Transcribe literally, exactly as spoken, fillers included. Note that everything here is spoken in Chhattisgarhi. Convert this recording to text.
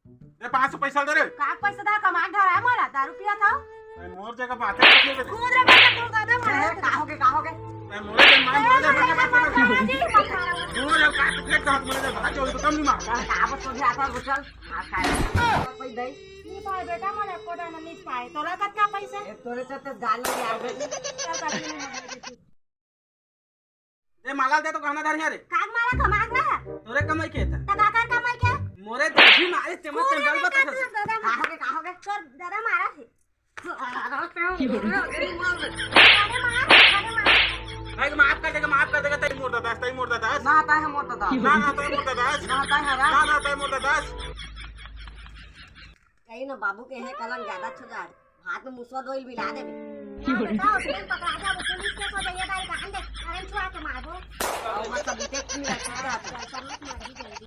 दे, पाँच सौ पैसा दे रे। का पैसा दा? कमा के धरा है मोला, दारू पिया था। ए, मोर जगह बात है, कुछ नहीं बता। खुद रे बेटा, तू दादा मारा। ए, का हो गे, का हो गे? ए, मोरे जन मार, ए, मोरे जन मार, मार, मार, मार, मार। मोरे जन का तू फेंक हाथ, मोरे जन भाग जाओ, तो कम नहीं मार। चल, का बस तुझे आता है, चल। मार खाए। कोई दई? नहीं पाए बेटा, मोला एको दाना नहीं पाए। तोला कतका पैसा? ए, तोरे चलते गाल लग गया। चल, बाकी नहीं मार। दे माला, दे तो गहना धरिया रे। काग माला कमाग ना। तोरे कमाई के था। त काकर कमाई के? मोरे दादी मारे ते मत, अरे, चंडल बता। दादा, दादा, का हो गे, का हो गे? तोर दादा मारा है। अरे मार, अरे मार। भाई, माफ कर देगा, माफ कर देगा, तई मोर दादा, तई मोर दादा। ना, तई है मोर दादा। ना, ना, तई मोर दादा। ना, तई है रा। ना, ना, तई मोर दादा। कहीं ना बाबू के है कलंग ज्यादा छुदार। हाथ में मुसवा दोइल मिला देबे। ना बेटा, उसने पकड़ा दे, अब पुलिस केस हो जाइए, तारी कान दे। अरे छुआ के मारबो। और मतलब देख के नहीं रखा था।